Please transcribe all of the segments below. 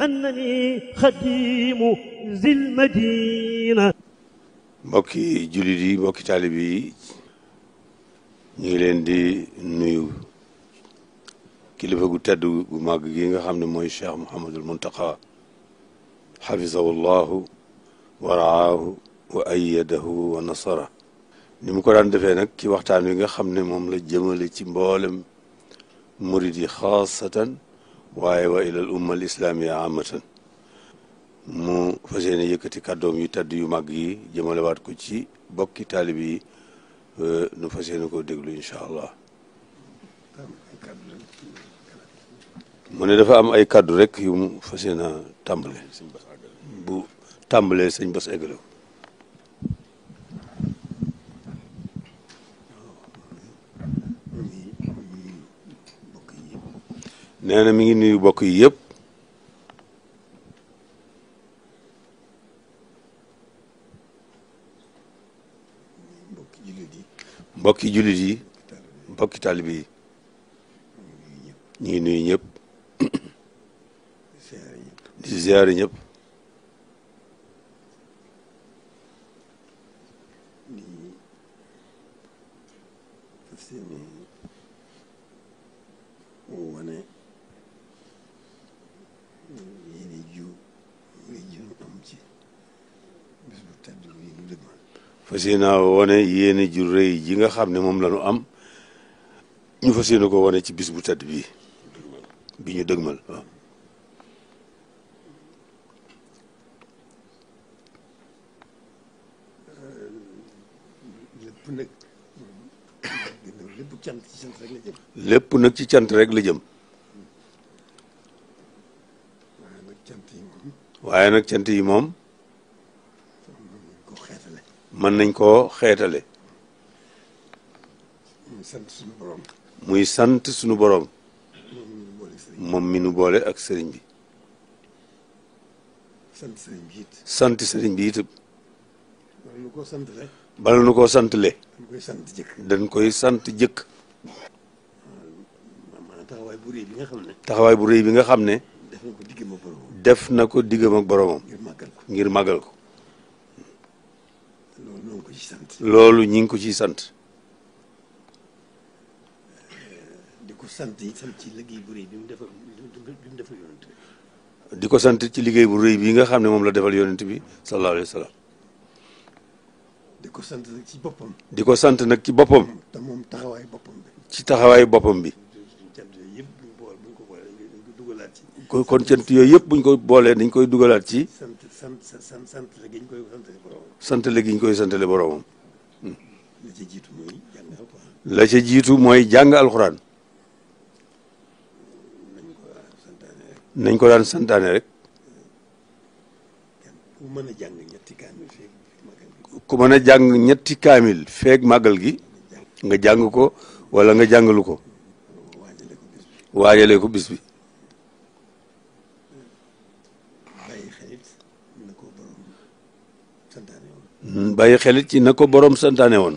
أنني خديم ذي المدينة. mbokki jullit yi mbokki taalib yi ñu ngi leen di nuyu kilifa gu tedd gu màgg gi nga xam ne mooy Cheikh Mouhamadul Muntaqa xafisahu llahu wa raahu wa ayyadahu wa nasara ni mu ko daan defee nag ci waxtaan wi nga xam ne moom la jëmale ci mboolem murid yi xaasatan waaye wa ilal umma al islaamiya amatan mu fas yéene yëkkati kàddoom yu tedd yu mag yi jëmalewaat ko ci bokki taalib yi nu fas yéene koo déglu incha allah mu ne dafa am ay kàddu rek yu mu fas yéene tàmbale bu tàmbalee sëñ Bass eggale nee na mi ngi nuyu bokk yi yëpp mbokki jullit yi mbokki taalib yi ñu ngi nuyu ñëpp di ziyaare ñëpp fas yéene wane yéene ju rëy ji nga xam ne moom la ñu am ñu fas yéene ko wane ci bis bu tedd bii bi ñu dëgmal waaw lépp nag ci cant rek la jëm waaye nag cant yi moom mën nañ koo xeetale muy sant sunu borom moom mi nu boole ak sëriñ bi sant sëriñ bi itam bala nu koo sant le dañ koy sant jëkk taxawaay bu rëy bi nga xam ne def na ko diggam ak boromam ngir màggal ko loolu ñi ngi ko ciy sant di ko sant itam ci liggéey bu rëy bi mu defal yonent bi di ko sant ci liggéey bu rëy bi nga xam ne moom la defal yonent bi sallallahu alayhi wa sallam di ko sant nag ci boppam di ko sant nag ci boppam te moom taxawaay boppam bi ci taxawaayu boppam bi kon cant yooyu yëpp buñ ko boolee dañ koy dugalaat ci sant la gi ñu koy santale boromam santale gi ñu koy santale boromam la ca jiitu mooy jàng alxuraan la ca jiitu mooy jàng alxuraan nañ ko daan santaane rek ku mën a jàng ñetti kaamil feeg màggal gi ku mën a jàng ñetti kaamil feeg màggal gi nga jàng ko wala nga jàngalu ko waajale ko bis bi bàyyi xelit ci na ko borom santaane woon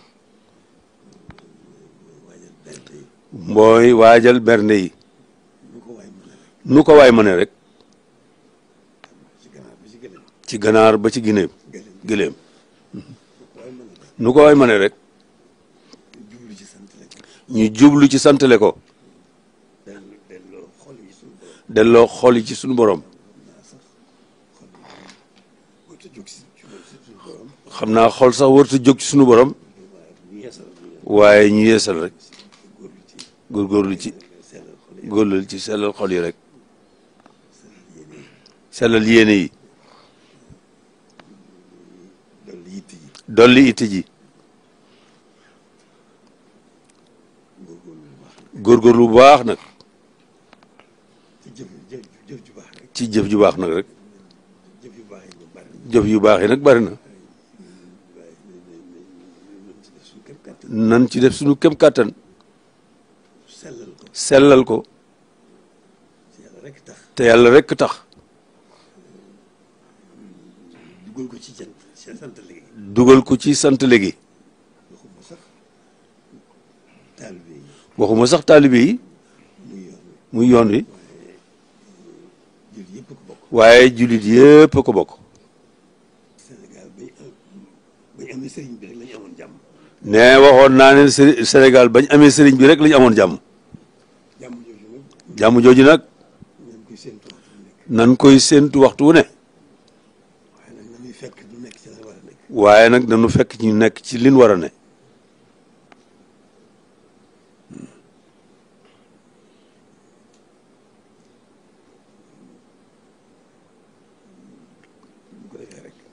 mooy waajal bernde yi nu ko waay mëne rek ci ganaar ba ci gineem gëléem nu ko waay mëne rek ñu jublu ci santale ko delloo xol yi ci sunu borom xam naa xol sax warta jóg ci sunu borom waaye ñu yeesal rek góorgóorlu ci sellal xol yi rek sellal yéene yi dolli itti ji góorgóorlu bu baax nag ci jëf ju baax nag rek jëf yu baax yi nag bari na nan ci def suñu kem kàttan sellal ko te yàlla rekk tax dugal ko ci sant léegi dugal ko ci sant léegi waxuma sax taalibe yi muy yoon wi waaye jullit yëpp a ko bokk. Sénégal bañ amee sëriñ bi rek la ñu amoon jàmm. ne waxoon naa ne Sénégal bañ amee sëriñ bi rek la ñu amoon jàmm. jàmm jooju nag. jàmm jooju nag. nañ koy séntu waxtu bu nekk. nan koy séntu waxtu wu ne. waaye nag nañuy fekk du nekk ci la war a nekk. waaye nag nañu fekk ñu nekk ci liñ war a ne.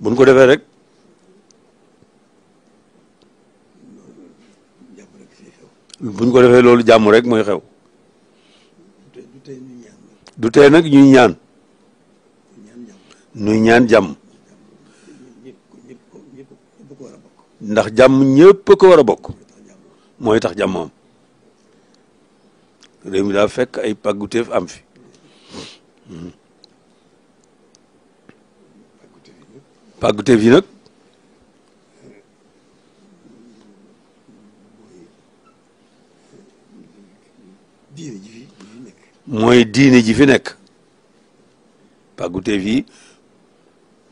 bu ko defee rek. buñ jàmm rek fi xew. ko defee loolu jàmm rek mooy xew. du tey ñu ñaan nag. du tee nag ñuy ñaan. ñaan jàmm. ñuy ñaan jàmm. ñëpp ko war a bokk. ndax jàmm ñëpp a ko war a bokk. mooy tax jàmm. mooy tax jàmm am. réew mi daa fekk ay pàgguteef am fi. pàgguteef yi nag. diine ji fi nekk. mooy diine ji fi nekk. pàgguteef yi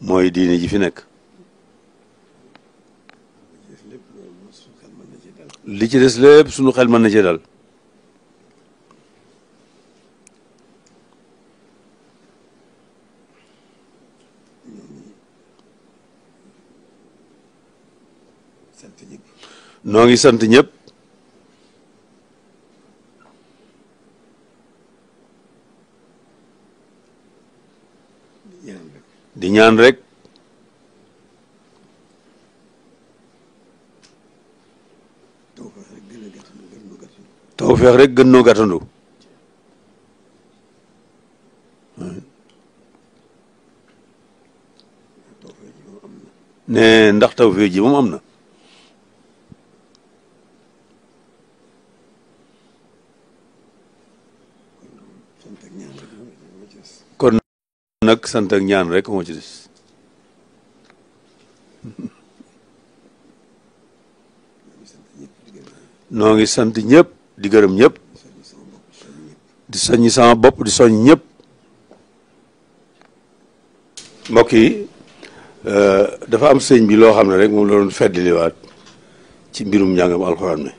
mooy diine ji fi nekk. li ci des lépp sunu xel mën na cee dal. sant ñëpp. noo ngi sant ñëpp. ñaan rek. di ñaan rek. tawfeex rek gën a gàttandu gën noo gàttandu. tawfeex rek gën noo gàttandu. tawfeex ji moom am na. ne ndax tawfeex ji moom am na. sant ak ñaan rek moo ci des. kon nag sant ak ñaan rek moo ci des. maa ngi sant ñëpp di noo ngi sant ñëpp di gërëm gërëm ñëpp. soññ sama bopp soññ ñëpp. di soññi sama bopp di soññ ñëpp. mbokk yi dafa am sëñ bi loo xam ne rek moom la doon feddliwaat ci mbirum njàngam alxuraan mi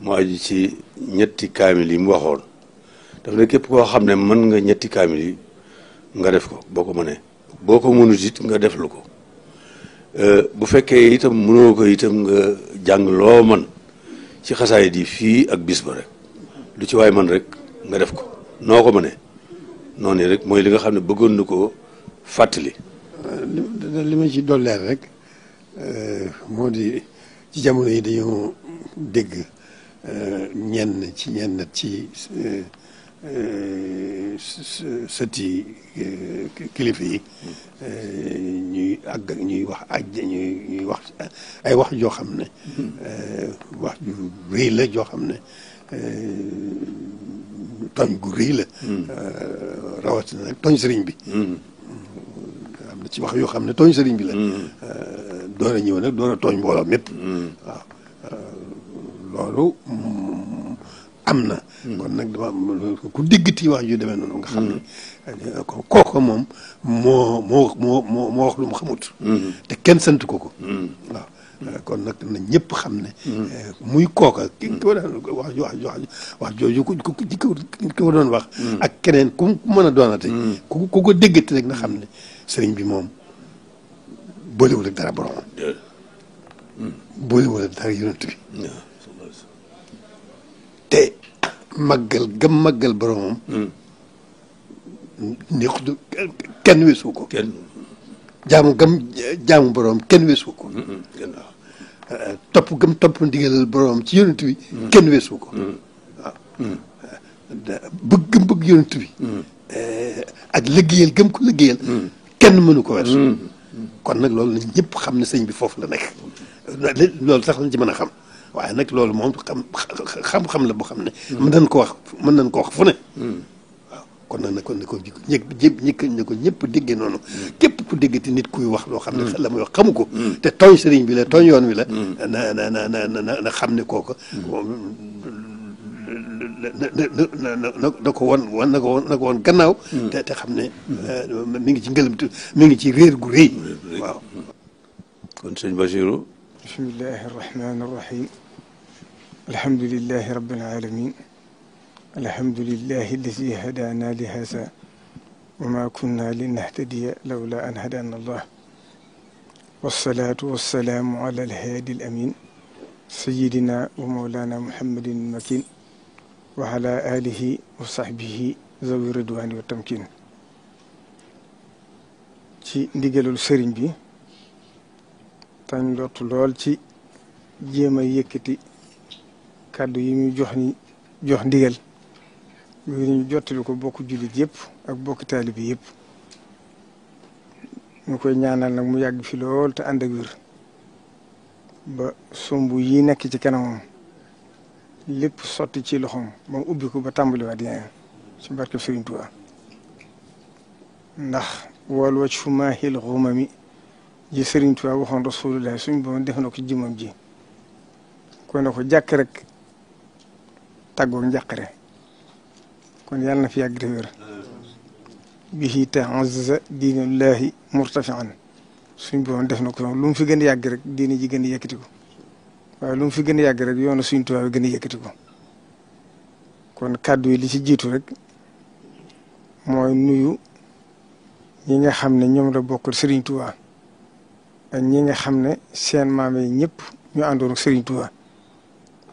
mu aju ci ñetti kaamil yi mu waxoon daf ne képp koo xam ne mën nga ñetti kaamil yi nga def ko boo ko mënee boo ko mënut it nga def lu ko bu fekkee itam mënoo ko itam nga jàng loo man ci xasaay di fii ak bis ba rek lu ci waay man rek nga def ko noo ko mënee noonu rek mooy li nga xam ne bëggoon na ko fàttali. li ma ci dolleer rek moo di ci jamono yi dañoo dégg ñenn ci sëti kilifa yi ñuy wax ay wax joo xam ne wax ju rëy la joo xam ne tooñ gu rëy la rawatina nag tooñ sëriñ bi am na ci wax yoo xam ne tooñ sëriñ bi la door a ñëw nag door a tooñ mbooloo mépp waaw loolu am na kon nag dama ku déggati wax ju demee noonu nga xam ne kooku moom moo wax lu mu xamut te kenn sant ko waaw kon nag na ñëpp xam ne muy kooka ki ko daan wax jooju ko doon wax ak keneen ku mën a doonate ku ko déggati rek na xam ne sëriñ bi moom boolewul ak dara boromam boolewul ak dara yonent bi te màggal gam màggal boromam neexut kenn weesu ko jaamu boromam kenn weesu ko topp gam topp ndigalal boromam ci yonent bi kenn weesu ko waaw bëgg yonent bi ak liggéeyal gëm ko liggéeyal kenn mënu ko weesu kon nag loolu nañ ñëpp xam ne sëñ bi foofu la nekk loolu sax lañ ci mën a xam waaye nag loolu moom xam-xam la boo xam ne mën nañ ko wax fu ne waaw kon nag kon ne ko ñëpp déggee noonu képp ku déggati nit kuy wax loo xam ne la muy wax xamu ko te tooñ sëriñ bi la tooñ yoon wi la na xam ne kooku na ko woon gannaaw. te xam ne mi ngi ci ngëlëmtu mi ngi ci réer gu rëy waaw. kon sëñ Bachirou. bismillahi arrahmani arrahim alhamdulillahi rabbil alamin alhamdulillahi alladi hadana li hada wa ma kunna linahtadiya lawla an hadana allah wassalatu wassalamu ala alhadi alamin sayidina wa mawlana muhammadin makin wa ala alihi wa sahbihi zawi ridwani wa tamkin. ci ndigalul sëriñ bi tañ lottu lool ci jéem a yëkkati kàddu yi muy jox ndigal yooyu ñu jottali ko bokk jullit yëpp ak bokk taalibe yëpp ñu koy ñaanal nag mu yàgg fi lool te ànd ak wér ba sumb yi nekk ci kanamam lépp sotti ci loxoom ba mu ubbi ko ba tàmbaliwaat yeneen ci barkeb Sëriñ Tuubaa ndax wal wajhu maahil ghumami ji Sëriñ Tuubaa waxoon Rasulullah suñ boom def na ko jëmam ji kon na ko jàkk rek tàggoog njàqare kon yàlla na fi yàgg te wér bihi ta'azza diinullahi murtafi'an suñ boom def na ko lu mu fi gën a yàgg rek diine ji gën a yëkkati ko waaye lu mu fi gën a yàgg rek yoonu Sëriñ Tuubaa gën a yëkkati ko kon kàddu yi li ci jiitu rek mooy nuyu ñi nga xam ne ñoom la bokkal Sëriñ Tuubaa ak ñi nga xam ne seen maam yi ñëpp ñu àndoon ak Sëriñ Tuubaa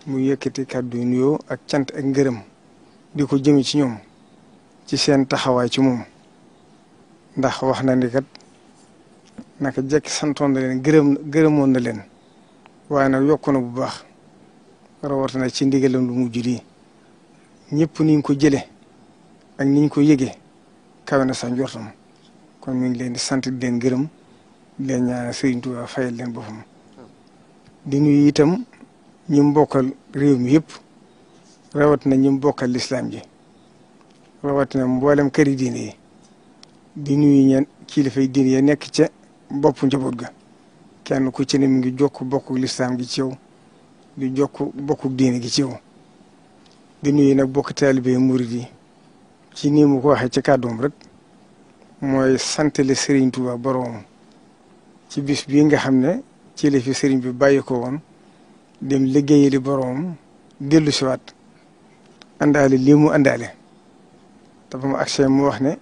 mu yëkkati kàddu yu nuyoo ak cant ak ngërëm di ko jëme ci ñoom ci seen taxawaay ci moom ndax wax na ni kat naka jekk santoon na leen gërëmoon na leen waaye nag yokku na bu baax rawatina ci ndigalam lu mujj lii ñëpp niñ ko jële ak niñ ko yëgee kawe na sax njortam kon mi ngi leen di sant di leen gërëm di leen ñaanal Sëriñ Tuubaa fayal leen boppam di nuyu itam ñi mu bokkal réew mi yëpp rawatina ñi mu bokkal lislaam ji rawatina mboolem këri diine yi di nuyu ñeen kilifay diine yi nekk ca boppu njaboot ga kenn ku ci ne mi ngi jokk bokku lislaam gi ci yow di jokk bokku diine gi ci yow di nuyu nag bokk taalibe murid yi ci nii mu ko waxee ci kàddoom rek mooy santale Sëriñ Tuubaa boroom ci bis bii nga xam ne ci la fi sëriñ bi bàyyi ko woon dem liggéeyali boroom dellu siwaat àndaale lii mu àndaale dafa mu agsee mu wax ne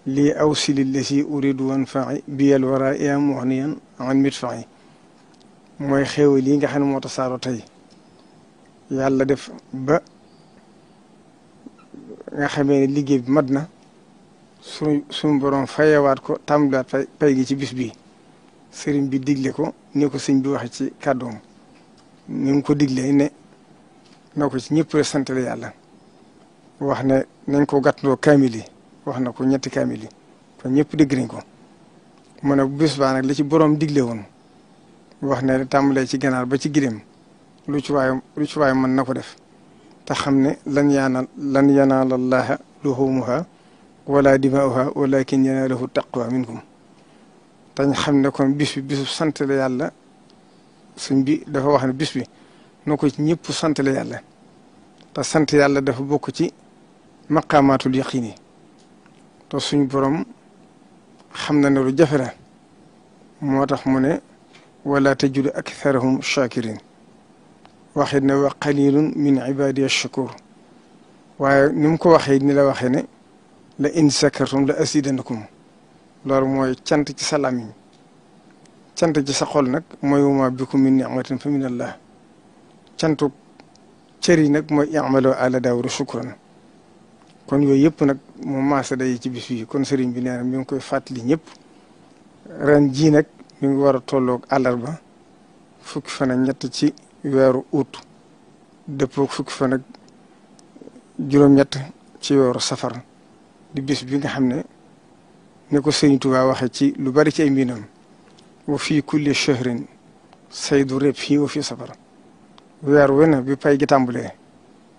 lii aw sili la si uridu wan faxi biyal wara yaa mu wax ni yan an mit faxi mooy xéew lii nga xam ne moo tasaaroo tey yàlla def ba nga xamee ne liggéey bi mat na suñu borom fayewaat ko tàmbaliwaat pay gi ci bis bi sëriñ bi digle ko ni ko sëñ bi waxe ci kàddoom ni mu ko diglee ne na ko ci ñëpp rek santale yàlla wax ne nañ ko gàttandoo kaamil yi wax na ko ñetti kaamil yi kon ñëpp dégg nañ ko mu ne bu bis baa nag la ci borom digle woon wax ne tàmbalee ci ganaar ba ci gileem lu ci waay mën na ko def te xam ne lan yanaala llaaha luhuumuhaa wala dimaa'uhaa walaakin yanaaluhu taqwa minkum tañ xam ne kon bis bi bisu santale yàlla suñ bi dafa wax ne bis bi noo ko ci ñëpp santale yàlla te sant yàlla dafa bokk ci maqaamaatul yaqiin yi te suñ borom xam na ne lu jafe la moo tax mu ne wala tajidu aktharahum shakirin waxit ne wa qalilun min ibadiya shakur waaye ni mu ko waxee ni la waxee ne la in sakartum la asidanakum loolu mooy cant ci sa làmmiñ cant ci sa xol nag mooy wama bikum min ni'matin fa min allah cantu cër yi nag mooy i'malu ala daawuda shukran kon yooyu yëpp nag moom maasa day ci bis bi kon sëriñ bi nee na mi ngi koy fàttali ñëpp ren jii nag mi ngi war a tolloog àllarba fukki fan ak ñett ci weeru août dëppoo fukki fan ak juróom-ñett ci weeru safar di bis bi nga xam ne ne ko Sëriñ Tuubaa waxe ci lu bari ci ay mbindam wa fii kulli shahrin saydu reb fii wa fii safar weer wen bi pay gi tàmbalee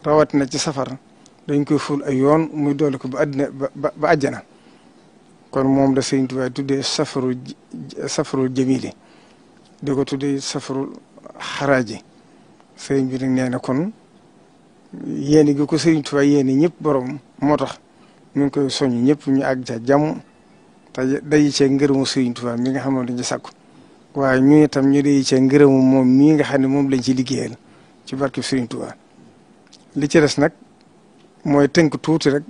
rawatina ci safar dañ koy ful ay yoon muy doole ko ba àddina ba àjjana kon moom la Sëriñ Tuubaa tuddee safarul jamili di ko tuddee safarul xaraaji sëriñ bi nag nee na kon yéene gi ko Sëriñ Tuubaa yéene ñëpp borom moo tax ñu ngi koy soññ ñëpp ñu àgg ca jàmm te day cee ngërëmu Sëriñ Tuubaa mi nga xam ne dañ ci sàkku waaye ñu itam ñu day cee ngërëmu moom mii nga xam ne moom lañ ci liggéeyal ci barke Sëriñ Tuubaa li ci des nag mooy tënk tuuti rek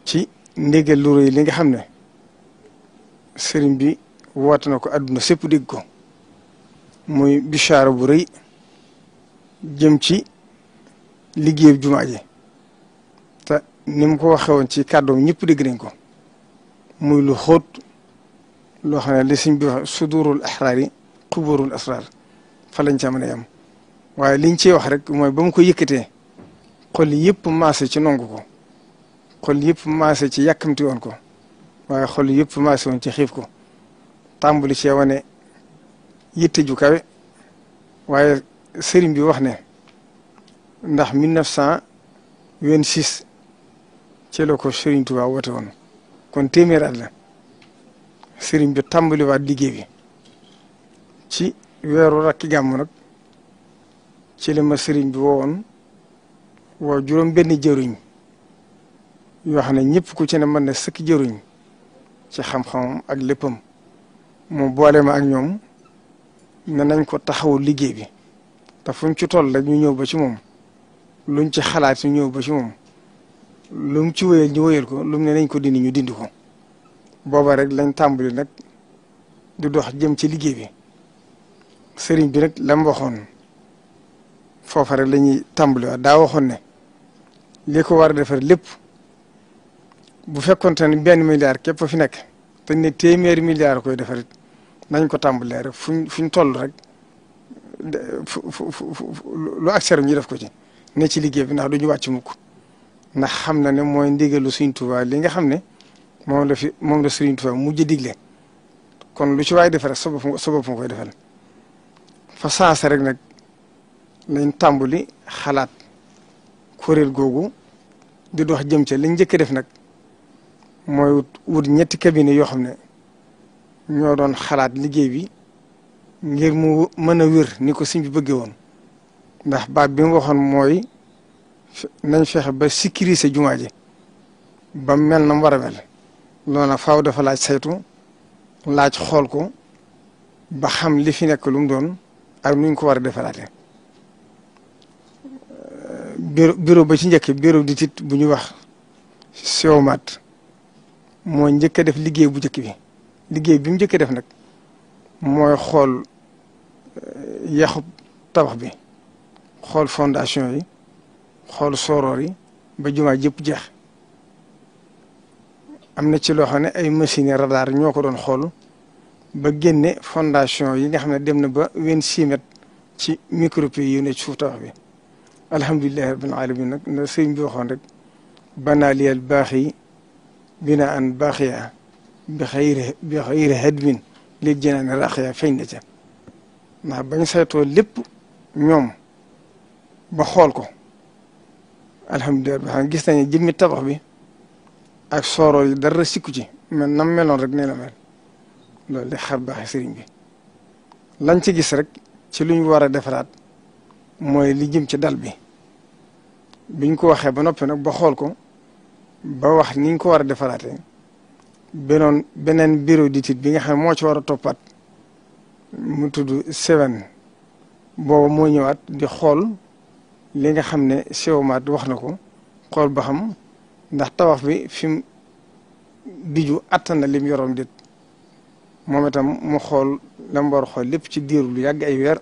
ci ndégal lu rëy li nga xam ne sëriñ bi woote na ko àdduna sépp dégg ko muy bichaara bu rëy jëm ci liggéeyu jumaa ji te ni mu ko waxee woon ci kàddoom ñëpp dégg nañ ko muy lu xóot loo xam ne li sëriñ bi wax sudurul ahraari xuburul asrar fa lañ ca mën a yam waaye liñ ciy wax rek mooy ba mu ko yëkkatee xol yëpp maase ci nongu ko xol yëpp maase ci yàkkamti woon ko waaye xol yëpp maase woon ci xiif ko tàmbali cee wane yitte ju kawe waaye sëriñ bi wax ne ndax 1926 ci la ko Sëriñ Tuubaa woote woon kon téeméer at la sëriñ bi tàmbaliwaat liggéey bi ci weeru rakki gàmm nag ci la ma sëriñ bi woowoon waaw juróom benn jëruñ yoo xam ne ñëpp ku ci ne mën na sëkk jëruñ ci xam-xamam ak léppam mu boole ma ak ñoom ne nañ ko taxawu liggéey bi te fuñ ci toll rek ñu ñëw ba ci moom luñ ci xalaat ñu ñëw ba ci moom lu mu ci wéyal ñu wéyal ko lu mu ne nañ ko dindi ñu dindi ko booba rek lañ tàmbali nag di dox jëm ci liggéey bi sëriñ bi nag la mu waxoon foofa rek la ñuy tàmbali waat daa waxoon ne li ko war a defar lépp bu fekkonte ne benn milliard képp fi nekk te ne téeméeri milliard koy defar it nañ ko tàmbalee rek fuñ toll rek lu ak seram ñu def ko ci ne ci liggéey bi ndax duñu wàcc mukk ndax xam na ne mooy ndigalu Sëriñ Tuubaa li nga xam ne moom la Sëriñ Tuubaa mujj digle kon lu ci waay defar rek sa bopp nga koy defal fa saasa rek nag lañ tàmbali xalaat kuréel googu di dox jëm ca liñ njëkk def nag mooy wut ñetti cabinet yoo xam ne ñoo doon xalaat liggéey bi ngir mu mën a wér ni ko sëñ bi bëggee woon ndax baat bi mu waxoon mooy nañ fexe ba sécuriser jumaa ji ba mel na mu war a mel loolu nag faaw dafa laaj saytu laaj xool ko ba xam li fi nekk lu mu doon ak nuñ ko war a defaraate bureau ba ci njëkk bureau d'étude bu ñuy wax SEOMAT moo njëkk a def liggéey bu njëkk bi liggéey bi mu njëkk a def nag mooy xool yaxub tabax bi xool fondation yi xool soroor yi ba jumaa jëpp jeex am na ci loo xam ne ay machine radar ñoo ko doon xool ba génne fondation yi nga xam ne dem na ba 26 mètres ci micropieux yu ne ci suuf tabax bi alhamdulilahi rabbil alamin nag na sëriñ bi waxoon rek banaa liyal baax yi bina an baaxiya bi xayri hadmin li jënaani raqiya feeñ na ca ndax bañ saytoo lépp ñoom ba xool ko alhamdulilah ba xam gis nañu jëmmi tabax bi ak sooroor yi dara sikku ci mais nam meloon rek nee na mel loolu de xar baaxee sëriñ bi lañ ci gis rek ci lu ñu war a defaraat mooy li jëm ci dal bi biñ ko waxee ba noppi nag ba xool ko ba wax ni ñu ko war a defaraatee beneen bureau d'étude bi nga xam ne moo ci war a toppaat mu tudd Seven boobu moo ñëwaat di xool li nga xam ne SEOMAT wax na ko xool ba xam ndax tabax bi fi mu biju attan na lim yoroon dit moom itam mu xool la mu war a xool lépp ci diiru lu yàgg ay weer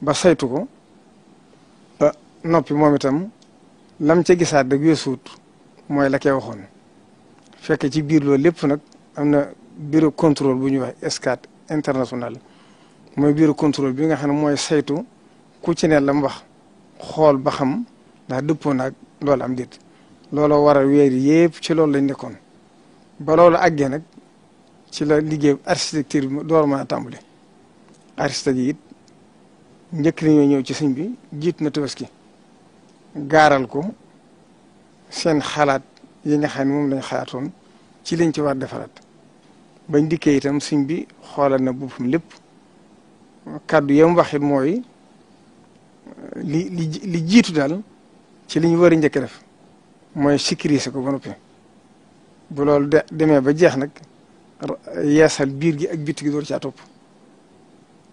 ba saytu ko ba noppi moom itam lam ca gisaat rek weesuut mooy la koy waxoon fekk ci biir loolu lépp nag am na bureau contrôle bu ñuy wax SCAT international mooy bureau contrôle bi nga xam ne mooy saytu ku ci ne la mu wax xool ba xam ndax dëppoo naag loolu am déet looloo waral weer yëpp ci loolu lañ nekkoon ba loolu àggee nag ci la liggéey architecture bi door mën a tàmbali architecte yi it njëkk nañoo ñëw ci sëñ bi jiit na Tabaski gaaral ko seen xalaat yi nga xam ne moom lañ xalaatoon ci lañ ci war defaraat bañ dikkee itam sëñ bi xoolal na boppam lépp kàddu yam waxit mooy li jiitu daal ci li ñu war a njëkk def mooy sécuriser ko ba noppi bu loolu demee ba jeex nag yeesal biir gi ak bitti gi door caa topp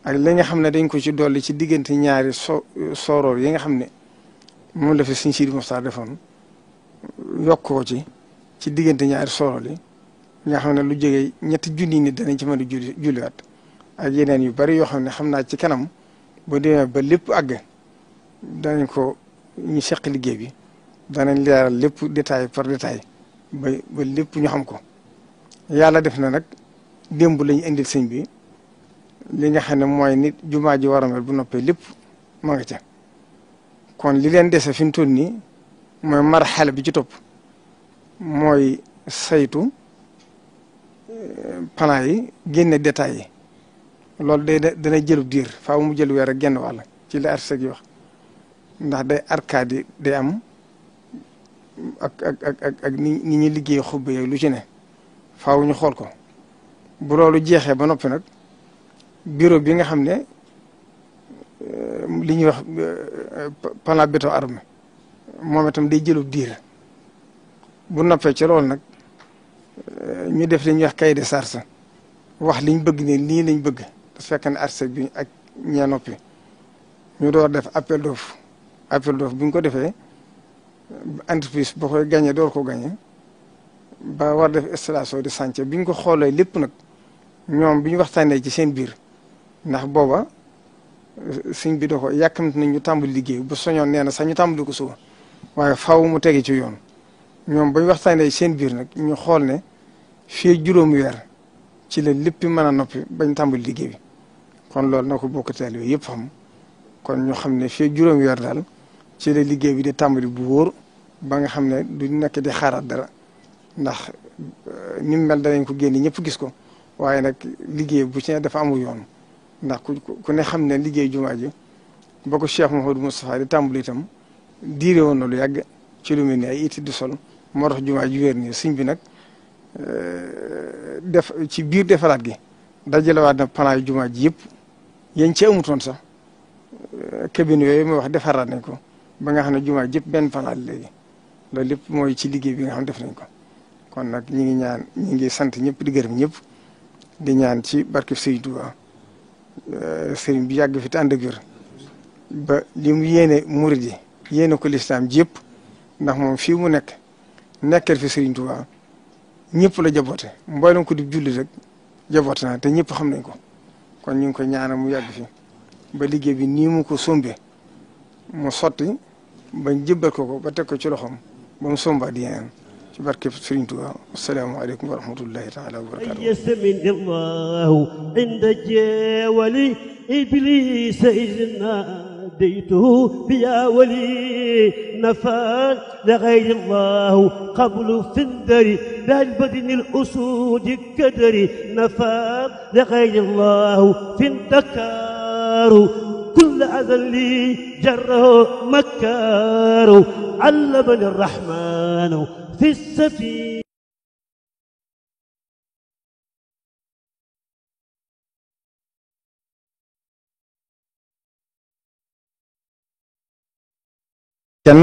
ak li nga xam ne dañ ko ci dolli ci diggante ñaari sooroor yi nga xam ne moom la fi Sëriñ Sidi Moxtaar defoon yokk ko ci diggante ñaari sooroor yi nga xam ne lu jógee ñetti junni nit danañ ci mën a julliwaat ak yeneen yu bari yoo xam ne xam naa ci kanam bu demee ba lépp àgg danañ ko ñu seq liggéey bi danañ leeral lépp détail par détail ba lépp ñu xam ko yàlla def na nag démb lañu indil sëñ bi li nga xam ne mooy nit jumaa ji war a mel bu noppee lépp ma nga ca kon li leen dese fi mu toll nii mooy marxala bi ci topp mooy saytu plan yi génne détails yi loolu dana jëlub diir faaw mu jël weer ak genn wàll ci la architecte yi wax ndax day arcade yi day am ak ni ñuy liggéey xubbe yooyu lu ci ne faaw ñu xool ko bu loolu jeexee ba noppi nag bureau bi nga xam ne li ñuy wax plan béton armé moom itam day jëlub diir bu noppee ci loolu nag ñu def li ñuy wax cahier de charge wax liñ bëgg ne lii lañ bëgg te fekk ne architecte bi ak ñee noppi ñu door def appel d'offre bu ñu ko defee entreprise boo koy gagné door ko gagné ba war def installation de chantier bi ñu ko xoolee lépp nag ñoom bi ñu waxtaanee ci seen biir ndax booba suñ bi da ko yàkkamti nañ ñu tàmbali liggéey bu soñoon nee na sax ñu tàmbali ko suba waaye faaw mu tege ci yoon ñoom ba ñu waxtaanee ci seen biir nag ñu xool ne fii juróomi weer ci la lépp mën a noppi bañ tàmbali liggéey bi kon loolu na ko bokk taalibe yëpp xam kon ñu xam ne fii juróomi weer daal ci la liggéey bi di tàmbali bu wóor ba nga xam ne du nekk di xaaraat dara ndax ni mu mel danañ ko génne ñëpp gis ko waaye nag liggéey bu ci ne dafa amul yoon ndax ku ne xam ne liggéey jumaa ji ba ko Cheikh Mouhamadou Moustapha di tàmbali itam diire woon na lu yàgg ci lu mel ni ay itti du sol moo tax jumaa ji wér nii sëñ bi nag def ci biir defaraat gi dajalewaat na plan yu jumaa ji yëpp yéen ci amutoon sax cabine yooyu mooy wax defaraat nañ ko ba nga xam ne jumaa ji yëpp benn plan léegi loolu lépp mooy ci liggéey bi nga xam def nañ ko kon nag ñi ngi sant ñëpp di gërëm ñëpp di ñaan ci barke Sëriñ Tuubaa sëriñ bi yàgg fi te ànd ak wér ba li mu yéene murid yi yéene ko lislaam ji yëpp ndax moom fii mu nekkal fi Sëriñ Tuubaa ñëpp la jaboote mboolem ko di julli rek jaboote na te ñëpp xam nañ ko kon ñu ngi ko ñaanal mu yàgg fi ba liggéey bi nii mu ko sombe mu sotti bañ jëbbal ko ba teg ko ci loxoom ba mu somba di yeneen ci barke Sëriñ Tuubaa assalaamu aleykum wa rahmatullahi taala wa barakatuh يسمن الله عند جاولي إبليس إذ ناديته بيا ولي نفى لغير الله قبل فندري لا البدن الأسود كدري نفى لغير الله فانتكار كل أذى لي جره مكار علمني الرحمن في السفينة kenn